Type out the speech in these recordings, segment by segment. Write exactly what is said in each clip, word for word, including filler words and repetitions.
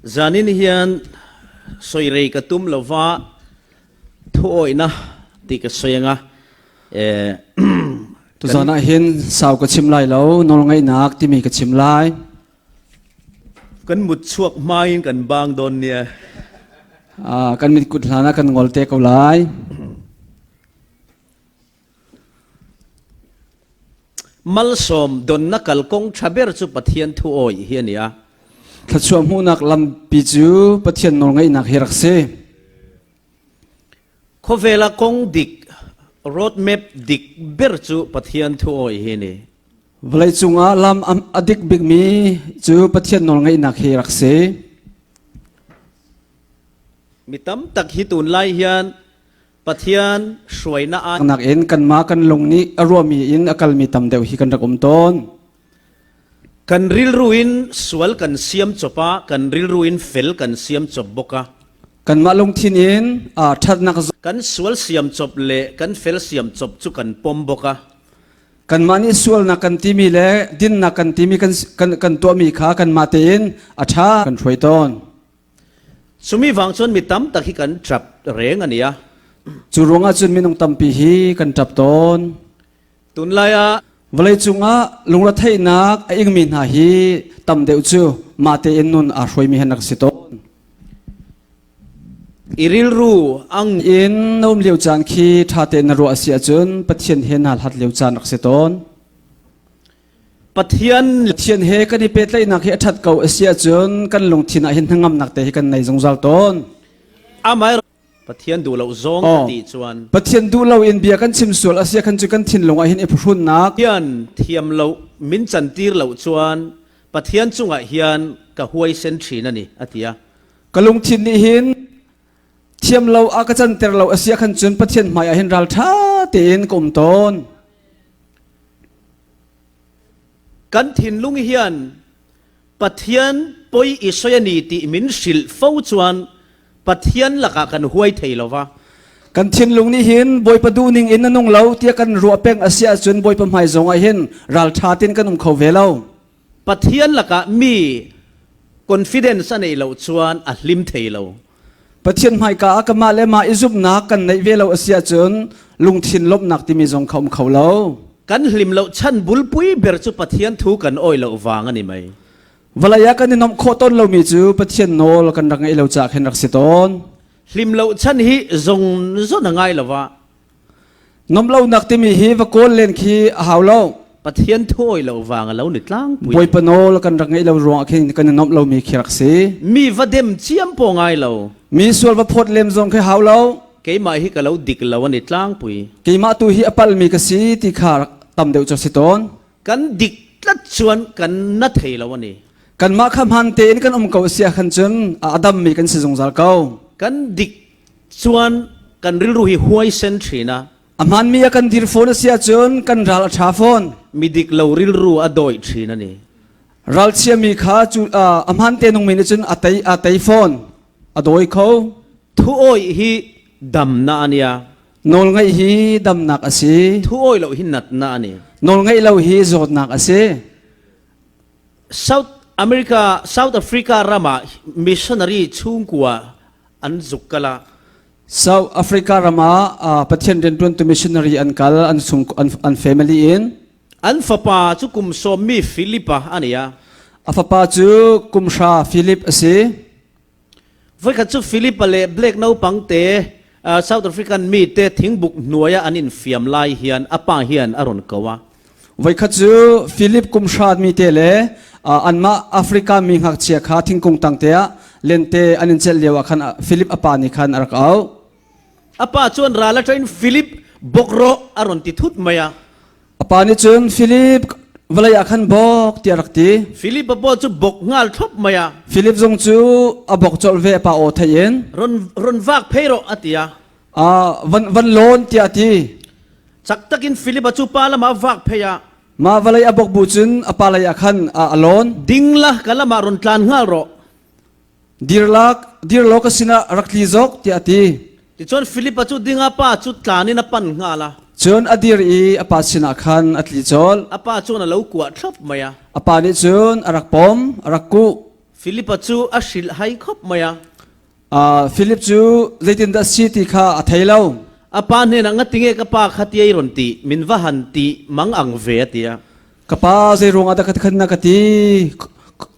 Zanin hian soirei ka tum lo va, thuawihna tih ka sawi anga, eh, tuzanah hian sau ka chim lai lo, nawlngaihnak timi ka chim lai. Kan mut chhuak hmain kan bang dawn nia. Ah, kan mit kut hlana kan ngawl te ko lai. Malsawm dawnna kalkawng ṭha ber chu Pathian thuawih hi a ni a. Thluachuah hmuhnak lampi chu Pathian nawlngaihnak hi rak si. Khawvela kawng dik, road map dik ber chu Pathian thuawih hi a ni. Vawlei chunga lam a, a dik bik mi chu Pathian nawlngaihnak hi rak si. Mi tam tak hi tunlai hian Pathian hruaina a nakin kanmah kan lung nih a ruahmi in a kal mi tam deuh hi kan rak um tawn. Kan rilru in sual kan siam chawp a, kan rilru in fel kan siam chawp bawk a. Kanmah lungthin in, a, ṭhatnak zo- kan sual siam chawp leh kan fel siam chawp chu kan pawm bawk a. Kanmah nih sualnak kan timi leh dinnak kan timi kan, kan, kan tuahmi kha kanmah tein a ṭha kan hruai tawn. Chumi vang chuan mi tam tak hi kan ṭap reng a ni a. Chu ruangah chuan minung tampi hi kan ṭap tawn. Tunlaia vawlei chungah lungretheihnak a ing mi hna hi tam deuh chu mahte in nun a hruai mi hen rak si tawn. I rilru ang in na um lio chan khi ṭha tein na ruah a si ahcun Pathian he na hlat lio chan rak si tawn. Pathian Pathian he kan i pehtlaihnak hi a ṭhat ko a si ahcun kan lungthin ah hin hnangamnak te hi kan nei zungzal tawn. Amah Pathian duh loh zawng ka tih chuan Pathian duh lo in bia kan chim sual a si a khan chu kan thinlung ah hin i phuhrunnak hian thiam loh min chantir loh chuan Pathian chungah hian ka huaisen ṭhin a ni, a ti a. Ka lungthin nih hin thiam lo a ka chanter lo a si a khan chun Pathian hmai ah hin ral ṭha tein ka um tawn. Kan thinlung hian Pathian pawi i sawi a ni tih min hrilh fo chuan Pathian lakah kan huai thei lo va. Kan thinlung nih hin Bawipa duh ning in na nung lo tia kan ruah peng a si ahcun Bawipa hmai zawngah hin ral ṭha tin kan um kho ve lo. Pathian lakah mi confidence a neih loh chuan a hlim thei lo. Pathian hmaika a kamah le mah i zumhnak kan neih ve lo a si ahcun lungthin lawmhnak timi zong kha um kho lo. Kan hlim loh chhan bulpui ber chu Pathian thu kan awih loh vang a ni mai. Vawlei ah kan i nawmh khawh tawn lomi cu Pathian nawl kan rak ngeih lo caah khin rak si tawn. Hlim loh chhan hi zong zawn a ngai lo va. Nawmh lonak timi hi va kawl len khi a hau lo. Pathian thu awih loh vang a lo ni tlangpui. Bawipa nawl kan rak ngeih lo ruangah khin kan i nawmh lomi khi rak si. Mi va dem chiam pawh ngai lo. Mi sual va phawt lem zong khi hau lo. Keimah hi ka lo dik lo a ni tlangpui. Keimah tu hi a palmi ka si ti kha tam deuh cu a si tawn. Kan dik tlat chuan kan na thei lo a ni. Kanmah kha hmaan tein kan um ko a si a khan cun a, a dammi kan si zungzal ko. Kan dik chuan kan rilru hi huaisen ṭhin a. A hmaanmi a kan dir fawn a si ahcun kan ral a ṭha fawn. Mi dik lo rilru a dawih ṭhin a ni. Ralchiami kha cu, a, a hmaante nungmi nih cun a tei, a tei fawn, a dawi kho. Thu awih hi damna a nia. Nawlngaih hi damnak a si. Thu awih loh hi natna a ni. Nawlngaih lo hi zawtnak a si. South America, South Africa ramah missionary chhungkua an zuk kal a. South Africa ramah, ah, Pathian rianṭuantu missionary an kal, an chung, an, an family in. An fapa chu kum sawm mi Philip a, a ni a. A fapa cu kum hra Philip a si. Voikhat chu Philip a leh Black naupangte, ah, South African mite thingbuk hnuaia an infiam lai hian a pa hian a rawn ko a. Voikhat cu Philip kum hra mite le, ah, anmah Africa mi ngakchia kha thingkung tangte ah lente an in chelh lio ah khan, ah, Philip a pa nih khan a rak auh. A pa chuan ral aṭangin, "Philip, bawk rawh," a rawn ti thut mai a. A pa nih cun, "Philip, vawlei ah khan bawk," tiah a rak ti. Philip a pawh chu bawk nghal thlawp mai a. Philip zong cu a bawk colh ve a pa aw theih in. "Rawn, rawn vak phei rawh," a ti a. "Ah, van, van lawn," tiah a ti. Chak takin Philip a chu pa lamah a vak phei a. Mah vawlei a bawk bu cun a pa lei ah khan a, a lawn. "Ding la, ka lamah rawn tlan nghal rawh. Dir la, dir law ka sinah rak tli zawk," tiah a ti. Tichuan Philip a chu ding a, pa chu tlanin a pan nghal a. Cun a dir i a pa sinah khan a tli colh. A pa chuan a lo kuah thlawp mai a. A pa nih cun a rak pawm, a rak kuh. Philip a chu a hrilh hai khawp mai a. Aa, Philip cu zeitindah a si ti kha a thei lo. A pa hnenah, "Ngatinge ka pa kha ti ei ron ti, min va han ti mang ang ve," a ti a. "Ka pa zei ruangah dah ka ti khan na ka ti,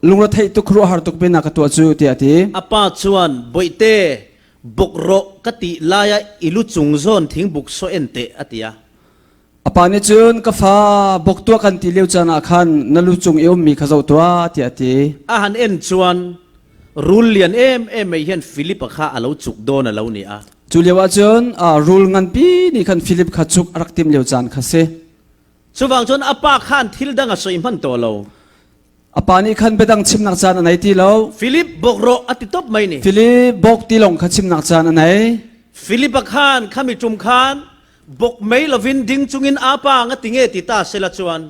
lungretheih tuk, khuaruahhar tuk pinah ka tuah cu," tiah a ti. A pa chuan, "Bawihte, bawk rawh ka tih lai-ah i lu chung zawn thingbuk saw en teh," a ti a. A pa nih cun, "Ka fa, bawk tuah kan ti lio caan ah khan na lu chung i ummi kha zoh tuah," tiah a ti. A han en chuan rul lian em em mai hian Philip a kha a lo chuk dawn a lo ni a. Cu lio ahcun, aa, rul nganpi nih khan Philip kha chuk a rak timh lio caan kha si. Chuvang chuan a pa khan thil dang a sawi hman tawh lo. A pa nih khan biadang chimnak caan a nei ti lo. "Philip, bawk rawh," a ti tawp mai ni. Philip bawk ti lawng kha chimnak caan a nei. Philip a khan khami ṭum khan bawk mai lovin ding chungin, "A pa, ngatinge ti ta sela chuan."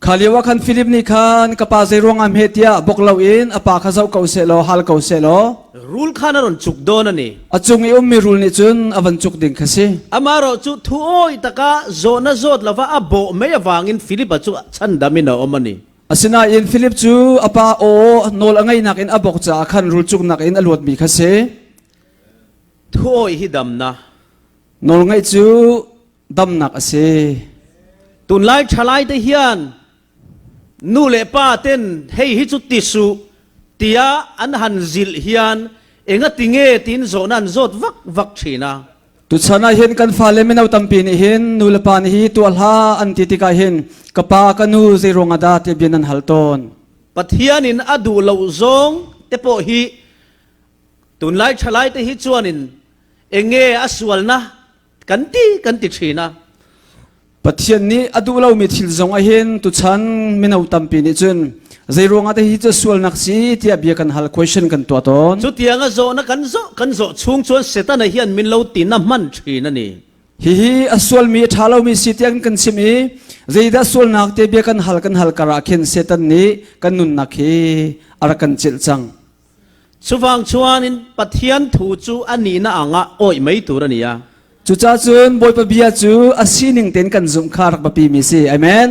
Kha lio ah khan Philip nih khan, "Ka pa zei ruangah hme tiah bawk loin a pa kha zoh ko seh law, hal ko seh law." Rul khan a rawn chuk dawn a ni. A chung i ummi rul nih cun a van chuk ding kha si. Amaherawhchu thu awi taka zawhna zawt lova a bawh mai avangin Philip a chu chhandamin a awm a ni. Asinain Philip cu a pa aw nawl a ngeihnak in a bawk caah khan rul chuknak in a luatmi kha si. Thu awi hi damna. Nawl ngeih cu damnak a si. Tunlai ṭhalaite hian nu leh pa ten, "Hei, hi chu ti suh," tia an han zilh hian, "Engatinge?" tiin zawhna an zawt vak vak ṭhin a. Tuchan ah hin kan fale mino tampi nih hin nu le pa nih hi tuah hlah an ti tikah hin, "Ka pa, ka nu zei ruangah dah?" tiah bia nan hal tawn. Pathianin a duh loh zawng te pawh hi tunlai ṭhalaite hi chuanin, "Enge a sualna?" kan ti, kan ti ṭhin a. Pathian nih a duh lomi thil zong ah hin tuchan mino tampi nih cun, "Zei ruangah te hi cu a sualnak si?" tiah bia kan hal, question kan tuah tawn. Chutianga zawhna kan zawh, kan zawh chung chuan Setana hian min lo tina hman ṭhin a ni. Hihi a sualmi, a ṭha lomi si tiang kan chim i, zeidah sualnak te bia kan hal, kan hal karah khin Setan nih kan nunnak hi a rak kan celh cang. Chuvang chuanin Pathian thu chu a nihna angah awih mai tur a ni a. Cucaah cun Bawipa bia cu a sining tein kan zumh kha a rak biapimi si. Amen.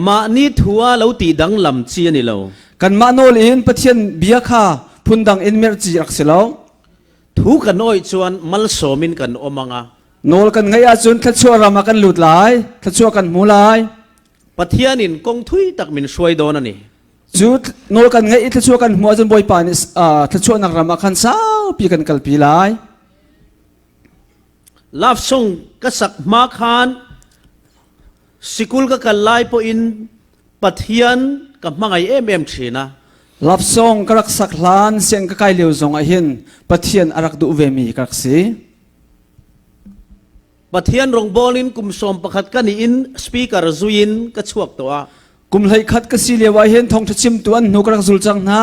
Mahni thu a lo tih danglam chi a ni lo. Kanmah nawl in Pathian bia kha phundang in merh ci rak si lo. Thu kan awih chuan malsawmin kan awm ang a. Nawl kan ngaih ahcun thluachuah ramah kan lut lai, thluachuah kan hmu lai. Pathianin kawng thui tak min hruai dawn a ni. Cu nawl kan ngaih i thluachuah kan hmuh ahcun Bawipa nih, aa, thluachuahnak ramah khan saupi kan kalpi lai. Love song ka sak hma khan sikul ka kal lai pawhin Pathian ka hmangaih em em ṭhin a. Love song ka rak sak hlan siang ka kai lio zongah hin Pathian a rak duh vemi ka rak si. Pathian rawngbawlin kum sawm pakhat ka nihin speaker zuiin ka chhuak tawh a. Kum hleikhat ka si lio ah hin thawngṭha chimtu an hnu ka rak zul cang hna.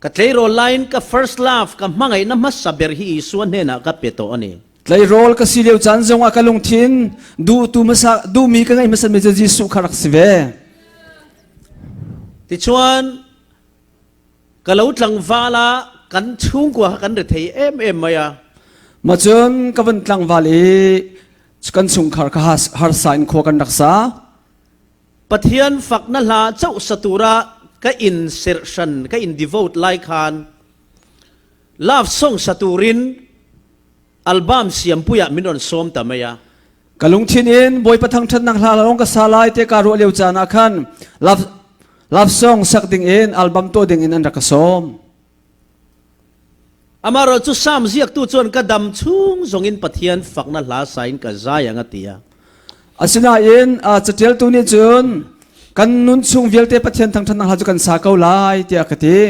Ka tleirawl laiin ka first love, ka hmangaihna hmasa ber hi Isua hnenah ka pe tawh a ni. Tleirawl ka si lio caan zongah ka lungthin duhtu hmasa, duhmi ka ngeih hmasa mi cu Jesuh kha rak si ve. Tichuan, ka lo tlangval a, kan chhungkua kha kan rethei em em mai a. Mah cun ka van tlangval i kan chungkhar kha har-, harsa in khua kan rak sa. Pathian fakna hla chauh sa tura ka inserh hran, ka in devote lai khan love song sa turin album siampuiah min rawn sawm ta mai a. Ka lungthin in Bawipa thangṭhatnak hla lawng ka sa lai te ka ruah lio caan ah khan love, love song sak ding in album tuah ding in an rak ka sawm. Amaherawhchu Sam ziaktu chuan ka dam chhung zawngin Pathian fakna hla sa in ka zai ang a ti a. Asinain, aa, caṭialtu nih cun kan nun chung vialte Pathian thangṭhatnak hla cu kan sa ko lai tiah ka ti.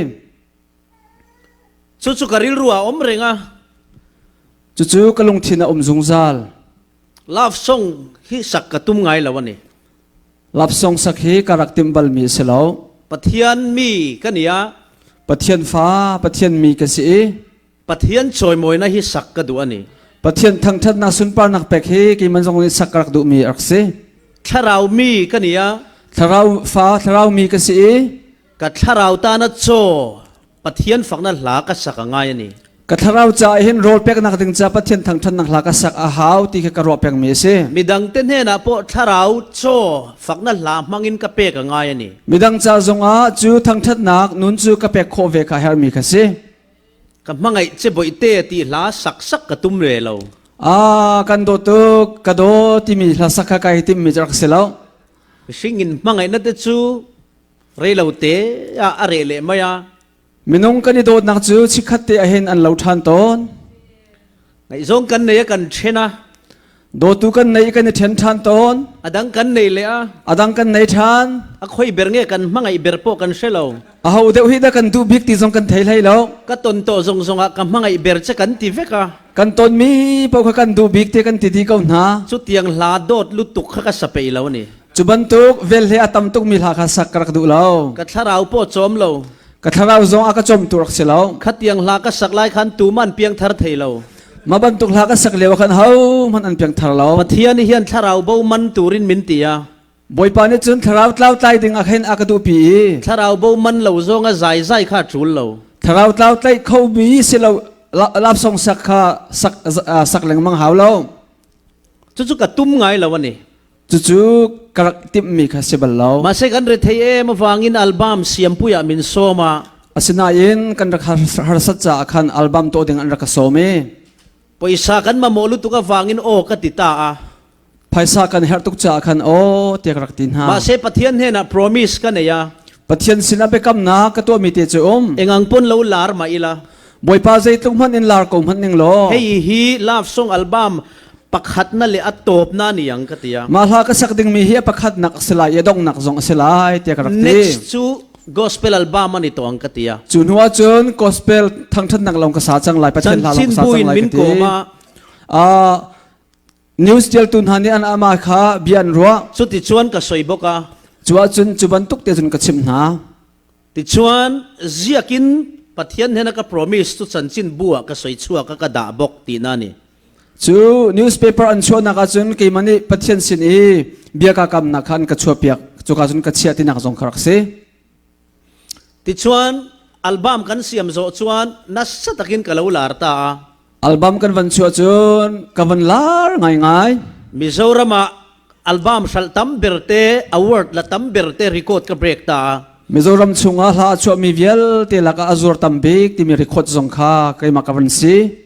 Chu chu ka rilru ah a awm reng a. Cucu ka lungthin a um zungzal. Love song hi sak ka tum ngai lo a ni. Love song sak hi ka rak timh balmi a si lo. Pathian mi ka ni a. Pathian fa, Pathian mi ka si i. Pathian chawimawina hi sak ka duh a ni. Pathian thangṭhatnak sunparnak pek hi keimah zong nih sak ka rak duhmi a rak si. Thlarau mi ka ni a. Thlarau fa, Thlarau mi ka si i. Ka thlarau tana chaw Pathian fakna hla ka sak a ngai a ni. Ka thlarau caah hin rawl peknak ding ca Pathian thangṭhatnak hla ka sak a hau ti kha ka ruah pengmi a si. Midangte hnenah pawh thlarau caw fakna hla hmangin ka pek a ngai a ni. Midang ca zongah cu thangṭhatnak nun cu ka pek khawh ve kha a herhmi kha si. Ka hmangaih ceboihte ti hla saksak ka tum ve lo. Aa, kan daw tuk, ka daw timi hla sak kha kaa timhmi cu rak si lo. Mihring in hmangaihna te cu rei lo te ah a reh lehmai a. Minung kan i dawtnak cu chikkhat te ah hin an lo ṭhan tawn. Ngaihzawng kan nei a kan ṭhen a. Dawtu kan nei i kan i ṭhen ṭhan tawn. A dang kan nei leh a. A dang kan nei ṭhan. A khoi ber nge kan hmangaih ber pawh kan hre lo. Aho deuh hi dah kan duh bik ti zong kan thei hlei lo. Ka ton tawh zong zongah ka hmangaih ber che kan ti vek a. Kan tonmi paoh kha kan duh bik te kan ti dih ko hna. Cutiang hla dawt lutuk kha ka sa peih lo a ni. Cu bantuk vel he a tam tukmi hla kha sak ka rak duh lo. Ka thlarau pawh cawm lo. Ka thlarau zong a ka cawmtu rak si lo. Khatiang hla ka sak lai khan tuman piangthar thei lo. Mah bantuk hla ka sak lio ah khan ho hmanh an piangthar lo. Pathian nih hian thlarau bo man turin min ti a. Bawipa nih cun thlarau tlautlai ding ah khin a ka duhpi i. Thlarau bo man lo zong a zaizai kha ṭul lo. Thlarau tlautlai khomi si lo, la-, love song sak kha sak, ah, sak lengmang hau lo. Cucu ka tum ngai lo a ni. Cucu ka rak timhmi kha si bal lo. Mahse kan rethei em avangin album siampui ah min sawm a. Asinain kan rak har-, harsat caah khan album tuah ding an rak ka sawm i. Pawisa kan mamawh lutuk avangin aw ka ti ta a. Phaisa kan herh tuk caah khan aw tiah ka rak ti hna. Mahse Pathian hnenah promise ka nei a. Pathian sinah biakamnak ka tuahmi te cu um. Engang pun lo lar mah ila. Bawipa zeitluk hmanh in lar ko hmanh ning law. Hei hi love song album pakhatna le a tawpna ni ang ka ti a. Mah hla ka sak dingmi hi a pakhatnak a si lai i a donghnak zong a si lai tiah ka rak ti. Next cu gospel album a ni tawh ang ka ti a. Cu hnu ahcun gospel thangṭhatnak lawng ka sa cang lai, Pathian hla lawng ka sa cang lai ka ti. Chanchin buin min kawm a. Ah, news tialtu hna nih an ama kha bia an ruah. Cuticun ka soi bok a. Cu ahcun cu bantuk te cun ka chimh hna. Tichuan, ziakin Pathian hnenah ka promise cu chanchin bu ah ka soi chuak a ka dah bok ti hna ni. Cu newspaper an chuahnak ahcun keimah nih Pathian sin i bia kaa kamnak kha an ka chuahpiak. Cuka cun ka chiah tinak zong kha rak si. Tichuan, album kan siam zawh chuan nasa takin ka lo lar ta a. Album kan van chuah cun ka van lar ngaingai. Mizoram ah album hralh tam berte, award la tam berte record ka break ta a. Mizoram chungah hla a chuahmi vialte lakah a zuar tam bik timi record zong kha keimah ka van si.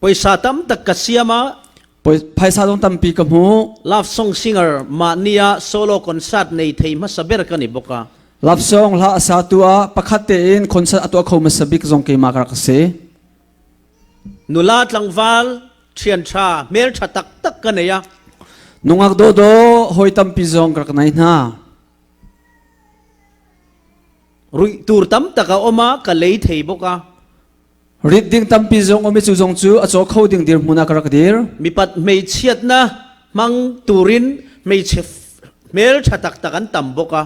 Pawisa tam tak ka siam a. Pawi-, phaisa zong tampi ka hmu. Love song singer mah nih ah solo concert nei thei hmasa ber ka ni bawk a. Love song hla a satu ah pakhat tein concert a tuah kho hmasa bik zong keimah ka rak si. Nula tlangval ṭhianṭha, hmelṭha taktak ka nei a. Nungak dawdaw hawi tampi zong ka rak nei hna. Ruih tur tam tak a om a, ka lei thei bawk a. Rit ding tampi zong om i cu zong cu a caw kho ding dirhmun ah ka rak dir. Mipat hmeichhiatna hmang turin hmeichhe hmelṭha taktak an tam bawk a.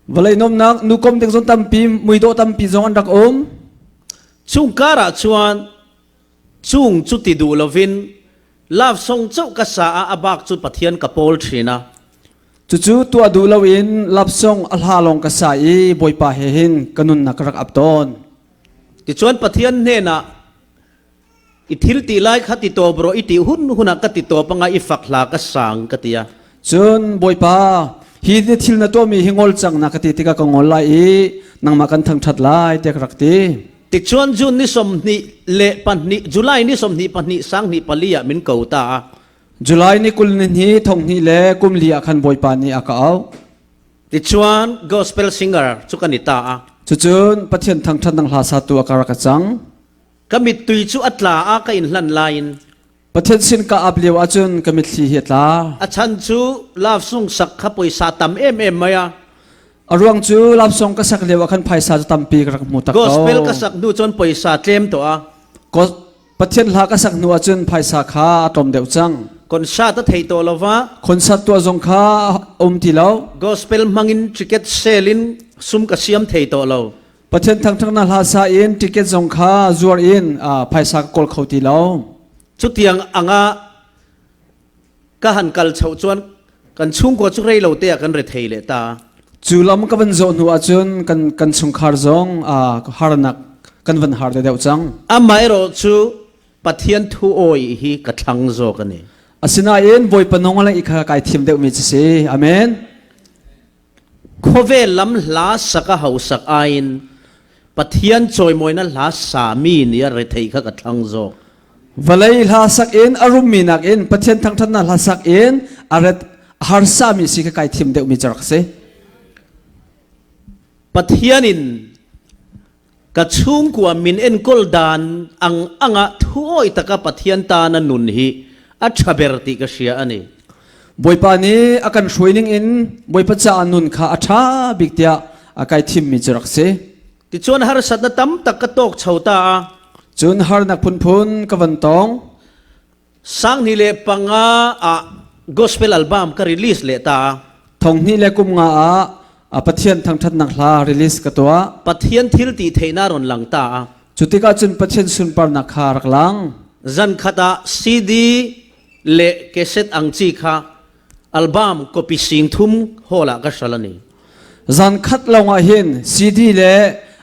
Vawlei nomnak, nu kom ding zong tampi, muidawh tampi zong an rak um. Chung karah chuan chung cu ti duh lovin love song chauh ka sa a, a bak cu Pathian ka pawl ṭhin a. Cucu tuah duh loin love song a hla lawng ka sa i Bawipa he hin ka nunnak ka rak ap tawn. Tichuan Pathian hnenah i thil tih lai kha ti tawp rawh, i tih hun hunah ka ti tawp anga i fak hla ka sang ka ti a. Cun, Bawipa, hi ni thil na tuahmi hi ngol cang na ka ti tikah ka ngol lai i nangmah kan thangṭhat lai tiah ka rak ti. Tichuan June ni sawmhnih le pahnih, July ni sawmhnih pahnih, sanghnih pali ah min ko ta a. July ni kul ni hnih, thonghnih le kum li ah khan Bawipa nih a ka auh. Tichuan gospel singer cu ka ni ta a. Cucun Pathian thangṭhatnak hla satu a ka rak a cang. Ka mittui cu a tla a ka inhlan laiin. Pathian sin ka ap lio ahcun ka mitthli hi a tla. A chan cu love song sak kha pawisa tam em em mai a. A ruang cu love song ka sak lio ah khan phaisa cu tampi ka rak hmu tak ko. Gospel ka sak hnu cun pawisa tlem tawh a. Ko-, Pathian hla ka sak hnu ahcun phaisa kha a tlawm deuh cang. Concert a theih tawh lo va. Concert tuah zong kha a um ti lo. Gospel hmangin ticket sale in sum ka siam thei tawh lo. Pathian thangṭhatnak hla sa in ticket zong kha zuar in, aa, phaisa ka kawl kho ti lo. Chutiang anga ka han kal choh chuan kan chhungkua chu rei lo te ah kan rethei leh ta. Cu lam ka van zawh hnu ahcun kan, kan chungkhar zong, aa, harnak kan van har deuh cang. Amaherawhchu Pathian thu awi hi ka thlang zawk a ni. Asinain Bawipa nawlngaih kha kai thim deuhmi cu si. Amen. Khawvel lam hla sak a hausak aiin Pathian cawimawina hla sami nih a rethei kha ka thlang zawk. Vawlei hla sak in a rummi nakin Pathian thangṭhatnak hla sak in a ret a harsami si kha kai thim deuhmi cu rak si. Pathian in ka chungkua min enkawl dan ang angah thu awi taka Pathian ta na nun hi a ṭha ber ti ka hria a ni. Bawipa nih a kan hruai ningin Bawipa caah nun kha a ṭha bik tiah a kai thimmi cu rak si. Tichuan harsatna tam tak ka tawk chho ta a. Cun harnak phunphun ka van tong. Sang hnih le panga ah gospel album ka release leh ta a. Thong hnih le kum nga ah a Pathian thangṭhatnak hla release ka tuah. Pathian thil tih theihna rawn lang ta a. Cutikah cun Pathian sunparnak kha rak lang. Zan khat ah C D le cassette ang chi kha album copy sing thum hawl ah ka hralh a ni. Zan khat lawngah hin C D le,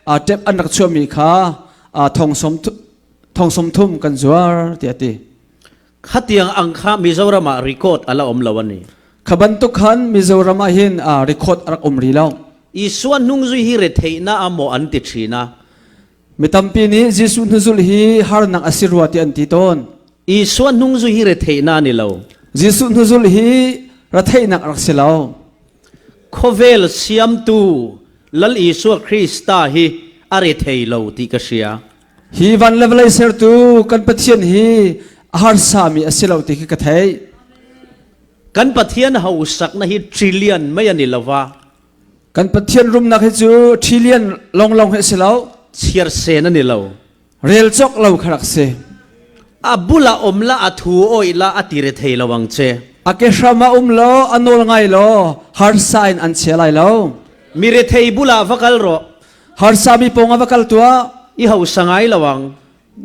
aa, tape an rak chuahmi kha, aa, thong sawm thu-, thong sawm thum kan zuar, tiah a ti. Khatiang ang kha Mizoram ah record a la um lo a ni. Kha bantuk khan Mizoram ah hin, aa, record a rak um rih lo. Isua hnungzui hi retheihna a maw an ti ṭhin a. Mi tampi nih Jesuh hnuzulh hi harnak a si rua tiah an ti tawn. Isua hnungzui hi retheihna a ni lo. Jesuh hnuzulh hi retheihnak rak si lo. Khawvel siamtu Lal Isua Krista hi a rethei lo ti ka hria. Hi van le vawlei sertu kan Pathian hi a harsami a si lo ti khi ka theih. Kan Pathian hausakna hi ṭhilian mai a ni lo va. Kan Pathian rumnak hi cu ṭhilian lawnglawng hi a si lo. Chiarsen a ni lo. Rel cawk lo kha rak si. A bulah um la, a thu awih la, a ti rethei lo ang che. A kehram ah um law, a nawl ngai law, harsa in an chia lai lo. Mi rethei bulah va kal rawh. Harsami pawngah va kal tuah. I hausa ngai lo ang.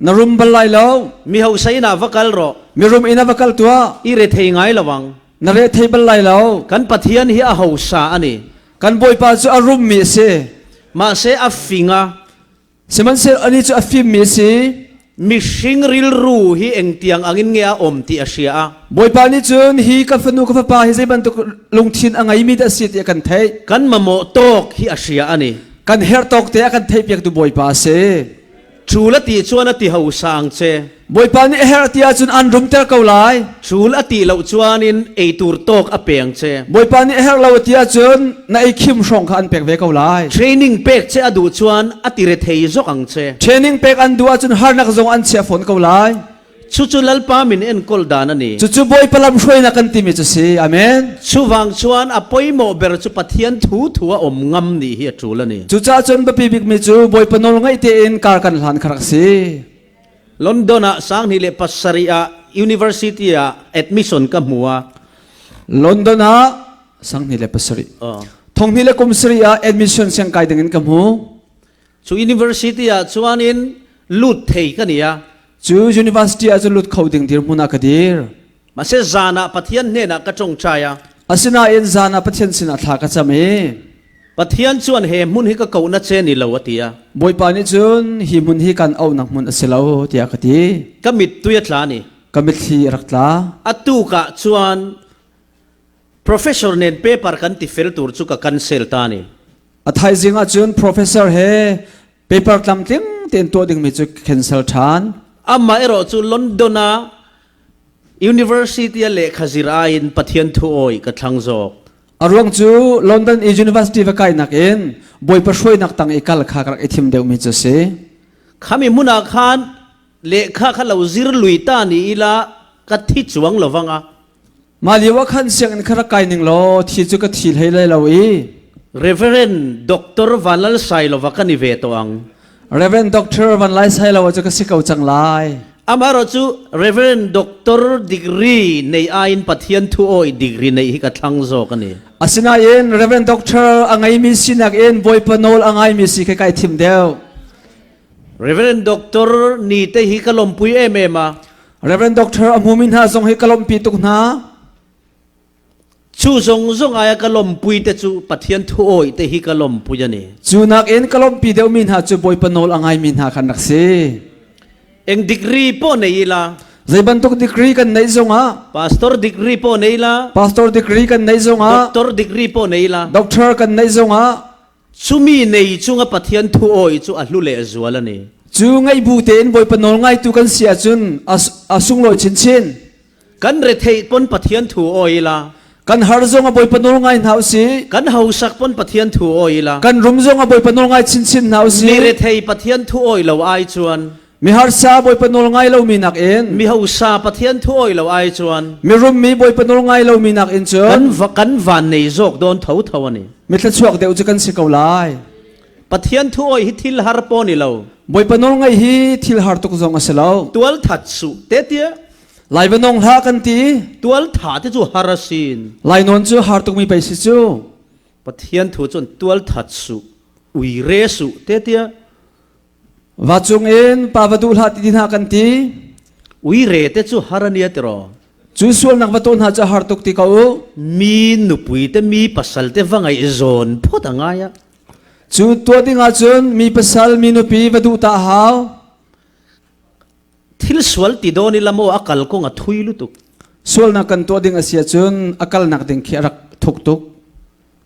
Na rum bal lai lo. Mi hausa inn ah va kal rawh. Mi rum inn ah va kal tuah. I rethei ngai lo ang. Na rethei bal lai lo. Kan Pathian hi a hausa a ni. Kan Bawipa cu a rummi a si. Mahse, a fing a. Sihmanhsehlaw anih cu a fimmi a si. Mihring rilru hi engtiang angin nge a om ti a hria a. Bawipa nih cun hi ka fanu ka fapa hi zeibantuk lungthin a ngeimi dah a si ti a kan theih. Kan mamawh tawk hi a hria a ni. Kan herh tawk te a kan theihpiaktu Bawipa a si. Ṭul a tih chuan a ti hausa ang che. Bawipa nih a herh ti ahcun an rumter ko lai. Ṭul a tih loh chuanin ei tur tawk a pe ang che. Bawipa nih a herh lo a ti ahcun na ei khim hrawng kha an pek ve ko lai. Training pek che a duh chuan a ti rethei zawk ang che. Training pek an duh ahcun harnak zong an chiah fawn ko lai. Chu chu Lalpa min enkawl dan a ni. Cucu Bawipa lam hruainak kan timi cu si. Amen. Chuvang chuan a pawimawh ber chu Pathian thu thu a awm ngam nih hi a ṭul a ni. Cucaah cun biapi bikmi cu Bawipa nawl ngaih tein kar kan hlan kha rak si. London ah sang hnih le pasarih ah university ah admission ka hmu a. London ah sang hnih le pasarih. Aw. Thong hnih le kum sarih ah admission siangkai dingin ka hmu. Chu university ah chuanin lut thei ka ni a. Cu university ah cu lut kho ding dirhmun ah ka dir. Mahse, zanah Pathian hnenah ka ṭawngṭai a. Asinain zanah Pathian sinah thla ka cam i. Pathian chuan he hmun hi ka kohna che ni lo a ti a. Bawipa nih cun hi hmun hi kan auhnak hmun a si lo tiah ka ti. Ka mittui a tla ni. Ka mitthli a rak tla. A tukah chuan professor nen paper kan ti fel tur chu ka cancel ta ni. A thaizing ahcun professor he paper tlamtling tein tuah dingmi cu cancel ṭhan. Amaherawhchu London a university a lehkha zir aiin Pathian thu awi ka thlang zawk. A ruang cu London i university va kainak in Bawipa hruainak tang i kal kha ka rak i thim deuhmi cu a si. Khami hmunah khan lehkha kha lo zir lui ta ni ila ka thi chuang lo vang a. Mah lio ah khan sianginn kha rak kai ning law, thi cu ka thi hlei lai lo i. Reverend Doctor Vanlal Sailova ka ni ve tawh ang. Reverend Doctor Vanlai Sailova cu ka si ko cang lai. Amaherawhchu Reverend Doctor degree nei aiin Pathian thu awi degree neih hi ka thlang zawk a ni. Asinain Reverend Doctor a ngeimi sinak in Bawipa nawl a ngaimi si kha kai thim deuh. Reverend Doctor ni te hi ka lawmpui em em a. Reverend Doctor a hmumi hna zong hi ka lawmhpi tuk hna. Cu zongzong ai a ka lawmpuite cu Pathian thu awite hi ka lawmpui a ni. Cu nakin ka lawmpi deuhmi hna cu Bawipa nawl a ngaimi hna khan rak si. Eng degree paw nei ila, zei bantuk degree kan neih zongah, pastor degree paw nei ila, pastor degree kan neih zongah, doctor degree paw nei ila, doctor kan neih zongah, cumi nei cungah Pathian thu awi cu a hlu le a zual a ni. Cu ngeihbu tein Bawipa nawl ngaitu kan si ahcun a, a sunglawi chinchin. Kan rethei pon Pathian thu awi ila, kan har zongah Bawipa nawl ngai hna usih. Kan hausak pon Pathian thu awi ila, kan rum zongah Bawipa nawl ngai chinchin hna usih. Mi rethei Pathian thu awi lo ai cuan, mi harsa Bawipa nawl ngai lomi nakin, mi hausa Pathian thu awi lo ai cuan, mi rummi Bawipa nawl ngai lomi nakin cun kan va, kan van nei zawk dawn thotho a ni. Mi thluachuak deuh cu kan si ko lai. Pathian thu awi hi thil har pawn i lo. Bawipa nawl ngaih hi thil har tuk zong a si lo. Tual that suh te tiah. Lai va nong hlah kan ti. Tual that te cu har a sin. Lai nawn cu har tukmi pei si cu. Pathian thu cun tual that suh, uire suh te tiah. Vacung in pa va duh hlah ti hna kan ti. Uire te cu har a ni a ti raw. Cu sualnak va tuah hna cu a har tuk ti ko u. Mi nupui te, mi pasal te va ngaih zawn phawt a ngai ah. Cu tuah ding ahcun mi pasal, mi nupi va duh ta a hau. Thil sual ti dawn i lam aw a kal kong a thui lutuk. Sualnak kan tuah ding a si ahcun a kalnak ding khi a rak thuk tuk.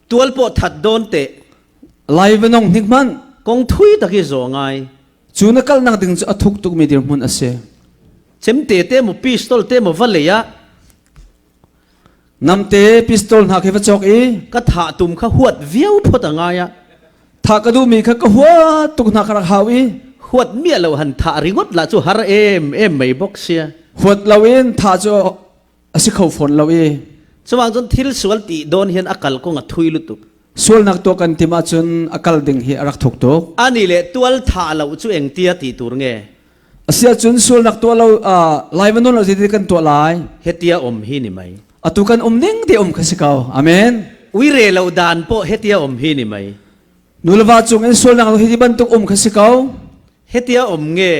Tual pawh that dawn teh. Lai va nong hnik hmanh. Kong thui tak i zaw ngai. Cu na kalnak ding cu a thuk tukmi dirhmun a si. Cemte te maw, pistol te maw va lei ah. Namte pistol hna khi va cawk i. Ka thah tum kha huat viau phawt a ngai ah. Thah ka duhmi kha ka huat tuk hna kha rak hau i. Huat miah lo han thah ringawt lah cu har em em mai bawk sia. Huat lo in thah cu a si kho fawn lo i. Cuvang cun thil sual ti dawn hian a kal kong a thui lutuk. Sualnak tuah kan tim ahcun a kal ding hi a rak thuk tuk. Ani le tual thah lo cu eng tia ti tur nge? A si ahcun sualnak tuah lo, aa, lai va nawn lo zeitin kan tuah lai? Hetia om hi ni mai. Atu kan um ning te um kha si ko. Amen. Uire lo dan pawh hetia om hi ni mai. Nu le va cung in sualnak hi bantuk um kha si ko. Hetia om nge?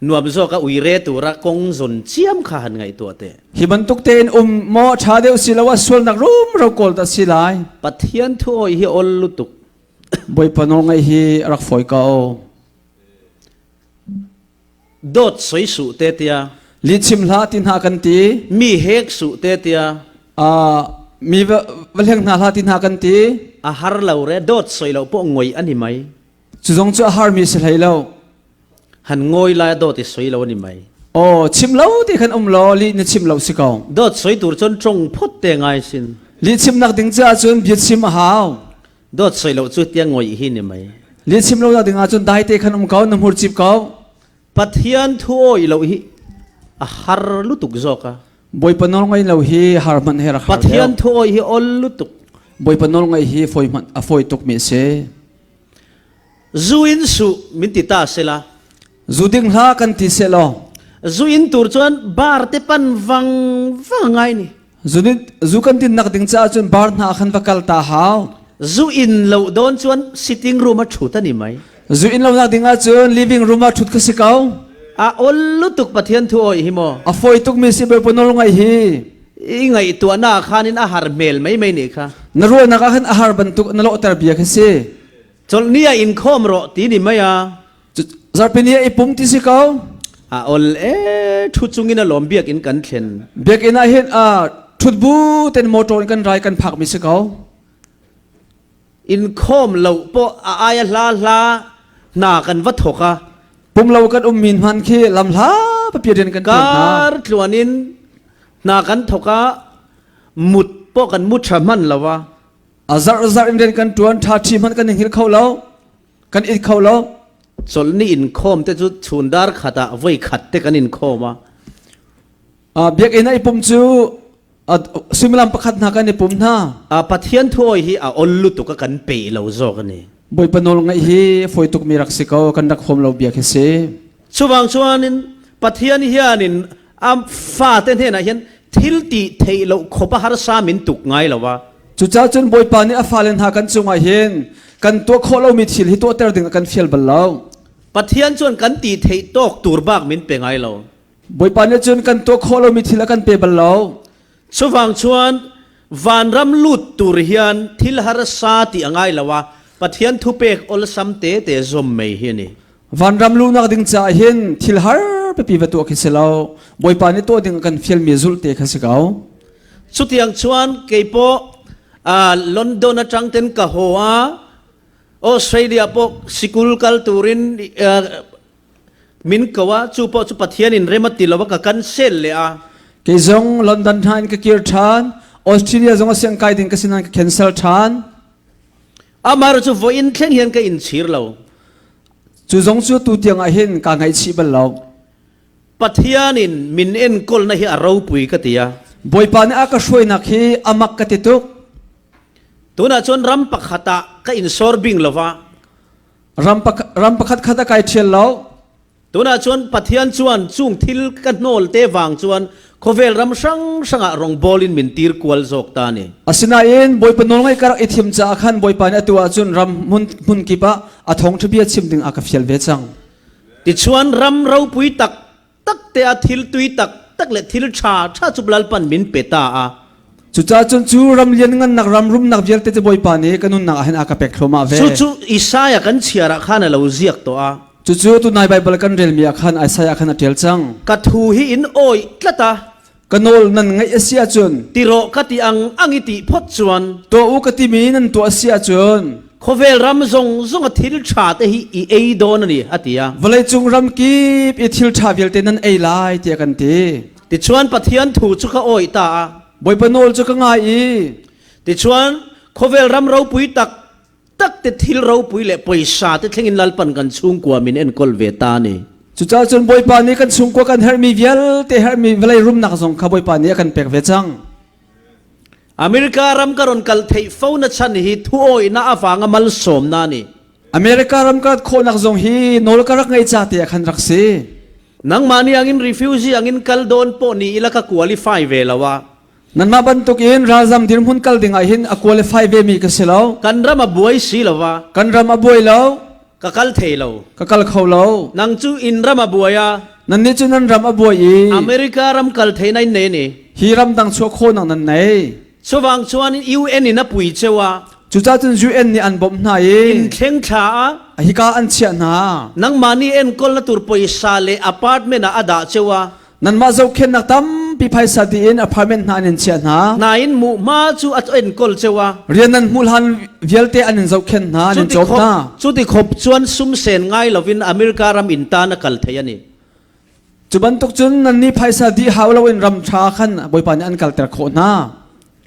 Nuam zawk a uire tur ah kong zon ciam kha han ngaihtuah te. Hi bantuk tein um maw, ṭha deuh si lo ah sualnak rumro kawl dah si lai. Pathian thu awi hi a ol lutuk. Bawipa nawl ngaih hi a rak fawi ko. Dawt soi suh te tia. Lihchim hlah ti hna kan ti. Mi hek suh te tia. Aa, mi va, va hleng hna hlah ti hna kan ti. A har lo re, dawt soi lo pawh ngoi a ni mai. Cu zong cu a harmi si hlei lo. Han ngawi lai a dawt i soi lo a ni mai. Aw, chim lo ti khan um law, lih na chim lo si ko. Dawt soi tur cun ṭong phawt te ngai sin. Lih chimnak ding caah cun bia chim a hau. Dawt soi lo cu tiang ngoi hi ni mai. Lih chim lonak ding ahcun dai te khan um ko, na hmur cip ko. Pathian thu awi lo hi a har lutuk zawk a. Bawipa nawl ngaih lo hi har hmanh he rak har deuh. Pathian thu awi hi a ol lutuk. Bawipa nawl ngaih hi fawi hmanh, a fawi tukmi a si. Zu in suh min ti ta sela. Zu ding hlah kan ti sehlaw. Zu in tur cuan bar te pan vang vang ngai ni. Zu nih, zu kan dinnak ding caah cun bar hna a khan va kal ta hau. Zu in lo dawn cuan sitting room a ṭhut a ni mai. Zu in lonak ding ahcun living room ah ṭhut kha si ko. A ol lutuk Pathian thu awi hi maw? A fawi tukmi si Bawipa nawl ngaih hi. I ngaihtuahnak ah khan in a har hmel mai mai nih kha. Na ruahnak ah khan a har bantuk na lawhter bia kha si. Colh ni ah in khawm rawh ti ni mai a. Cu, zarhpi ni ah i pum ti si ko. A ol e, ṭhu cung in a lawm biakinn kan thlen. Biakinn ah hin, a, ṭhut bu ten motor in kan rai kan phakmi si ko. In khawm lo pawh a ai a hla hla hna kan va thawk a. Pum lo kan ummi hmanh khi lam hla papi rian kan ṭuan hna. Kar tluan in hna kan thawk a, mut pawh kan mu ṭha hmanh lo a. A zarh zarh in rian kan ṭuan, ṭha ṭhi hmanh kan i hngilh kho lo, kan it kho lo. Colh ni in khawm te cu chundar khat ah voi khat te kan in khawm a. Aa, biakinn ah i pum cu, aa, suimilam pakhat hna kan i pum hna. Aa, Pathian thu awi hi a ol lutuk a kan peih lo zawk a ni. Bawipa nawl ngaih hi fawi tukmi rak si ko, kan rak khawm lo bia khi si. Chuvang chuan in Pathian hian in a fate hnenah hian thil tih theih loh khawp a harsa min tuk ngai lo a. Cucaah cun Bawipa nih a fale hna kan cungah hin kan tuah khawh lomi thil hi tuahter ding a kan fial bal lo. Pathian chuan kan tih theih tawk tur bak min pe ngai lo. Bawipa nih cun kan tuah khawh lomi thil a kan pe bal lo. Chuvang chuan Vanram lut tur hian thil harsa tih a ngai lo a, Pathian thupek awlsam tete zawm mai hi a ni. Vanram luhnak ding caah hin thil har pepi va tuah khi si lo, Bawipa nih tuah ding a kan fialmi zulh te kha si ko. Chutiang chuan kei pawh, aa, London aṭang ten ka haw a, Australia pawh sikul kal turin, aa, min ko a, chu pawh chu Pathianin rem a ti lo a, ka cancel leh a. Kei zong London hnain ka kir ṭhan, Australia zong a siangkai ding ka si nain ka cancel ṭhan. Amaherawhchu vawiin thleng hian ka inchhir lo. Chu zong chu tu tiangah hin ka ngaihchih bal lo. Pathianin min enkawlna hi a ropui ka ti a. Bawipa nih a ka hruainak hi a mak ka ti tuk. Tunah chuan ram pakhatah ka insawr bing lo va. Ram pakha-, ram pakhat khat a kai ṭhial lo. Tunah chuan Pathian chuan chung thil ka hnawl te vang chuan khawvel ram hrang hrangah rawngbawlin min tir kual zawk ta a ni. Asinain Bawipa nawlngaih ka rak i thim caah khan Bawipa nih atu ah cun ram hmun, hmun kipah a thawngṭha bia chim dingah ka fial ve cang. Tichuan ram ropui tak tak te a thil tui tak tak leh thil ṭha ṭha chu Lalpan min pe ta a. Cucaah cun cu ram lianngannak, ram rumnak vialte cu Bawipa nih ka nunnak ah hin a ka pek thluahmah ve. Chu chu Isaiah kan chhiarah khan a lo ziak tawh a. Cucu tunai Baibal kan relmi ah khan Isaiah khan a ṭial cang. Ka thu hi in awih tlat a. Ka nawl nan ngaih a si ahcun. Ti rawh ka ti ang ang i tih phawt chuan. Tuah u ka timi nan tuah a si ahcun. Khawvel ram zawng zawnga thil ṭha te hi i ei dawn a ni, a ti a. Vawleicung ram kip i thil ṭha vialte nan ei lai, tiah kan ti. Tichuan Pathian thu chu ka awih ta a. Bawipa nawl cu ka ngai i. Tichuan khawvel ram ropui tak tak te thil ropui leh pawisa te thlengin Lalpan kan chhungkua min enkawl ve ta a ni. Cucaah cun Bawipa nih kan chhungkua kan herhmi vialte, herhmi vawlei rumnak zong kha Bawipa nih a kan pek ve cang. America ram ka rawn kal theih fona chhan hi thu awihna avanga malsawmna a ni. America ram ka rat khawhnak zong hi nawl ka rak ngaih ca te ah khan rak si. Nangmah nih angin refugee angin kal dawn pawh ni ila ka qualify ve lo a. Nanmah bantukin ralzam dirhmun kal dingah hin a qualify ve mi ka si lo. Kan ram a buai si lo va. Kan ram a buai lo. Ka kal thei lo. Ka kal kho lo. Nang chu in ram a buai a. Nannih cu nan ram a buai i. America ram kal theihna in nei a ni. Hi ram dang chuah khawhnak nan nei. Chuvang chuan U N in a pui cheu a. Cucaah cun U N nih an bawmh hna i. In thleng thla a. A hika an chiah hna. Nangmah nih enkawlna tur pawisa leh apartment ah a dah cheu a. Nanmah zohkhenhnak tampi phaisa dih in apartment hna an in chiah hna. Hna in muh hma chu a enkawl cheu a. Rian nan hmuh hlan vialte an in zohkhenh hna, an in cawm hna. Chuti khawp chuan sum sen ngai lovin America ram in tan a kal thei a ni. Cu bantuk cun nannih phaisa dih hau loin ram ṭha khan Bawipa nih an kalter khawh hna.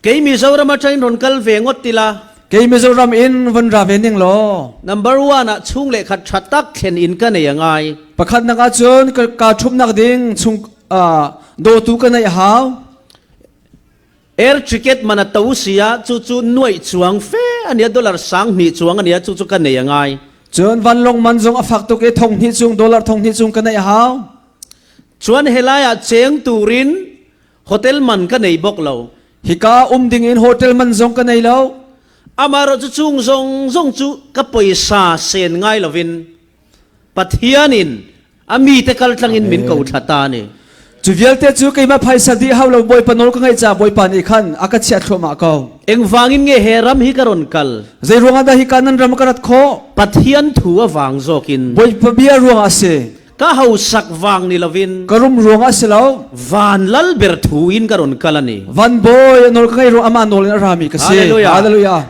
Kei Mizoram aṭangin rawn kal ve ngawt ila. Kei Mizoram in von ra ve ning law. Number one ah chhung leh khat ṭha tak thlen in ka nei a ngai. Pakhatnak ahcun ka, ka ṭhumhnak ding chung, aa, dawtu ka neih a hau. Air ticket man a to si a, chu chu nuaih chuang fe a nia, dollar sang hnih chuang a nia, chu chu ka nei a ngai. Cun vanlawng man zong a fak tuk i, thong hnih chung, dollar thong hnih chung ka neih a hau. Chuan helaiah cheng turin hotel man ka nei bawk lo. Hika um dingin hotel man zong ka nei lo. Amaherawhchu chung zawng zawng chu ka pawisa sen ngai lovin Pathianin a mite kal tlangin min ko thla ta a ni. Cu vialte cu keimah phaisa dih hau lo, Bawipa nawl ka ngaih caah Bawipa nih khan a ka chiah thluahmah ko. Engvangin nge he ram hi ka rawn kal? Zei ruangah dah hika nan ram ka rat khawh? Pathian thu avang zawkin. Bawipa bia ruangah a si. Ka hausak vang ni lovin. Ka rum ruangah a si lo. Van lal ber thu in ka rawn kal a ni. Van bawi a nawl ka ngaih ruang amah nawl in a rami ka si. Hallelujah. Hallelujah.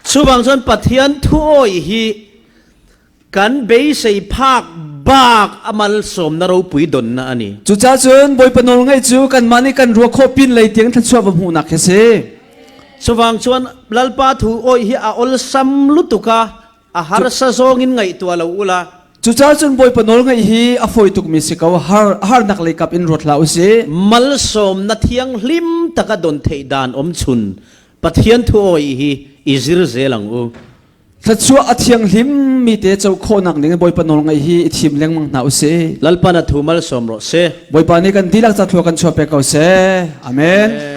Chuvang chuan Pathian thu awih hi kan beisei phak bak a malsawmna ropui dawnna a ni. Cucaah cun Bawipa nawl ngaih cu kanmah nih kan ruah khawh pinlei tiang thluachuah va hmuhnak hi a si. Chuvang chuan Lalpa thu awih hi a awlsam lutuk a, a harsa zawngin ngaihtuah lo ula. Cucaah cun Bawipa nawl ngaih hi a fawi tukmi si ko, a har, a harnak lei kap in ruat hlah u sih. Malsawmna thianghlim taka dawn theih dan awm chhun Pathian thu awih hi i zir zel ang u. Thluachuah a thianghlim mite co khawhnak dingin Bawipa nawl ngaih hi i thim lengmang hna u sih. Lalpan a thu malsawm rawh se. Bawipa nih kan dihlak ca thluak kan chhuah pek ko se. Amen.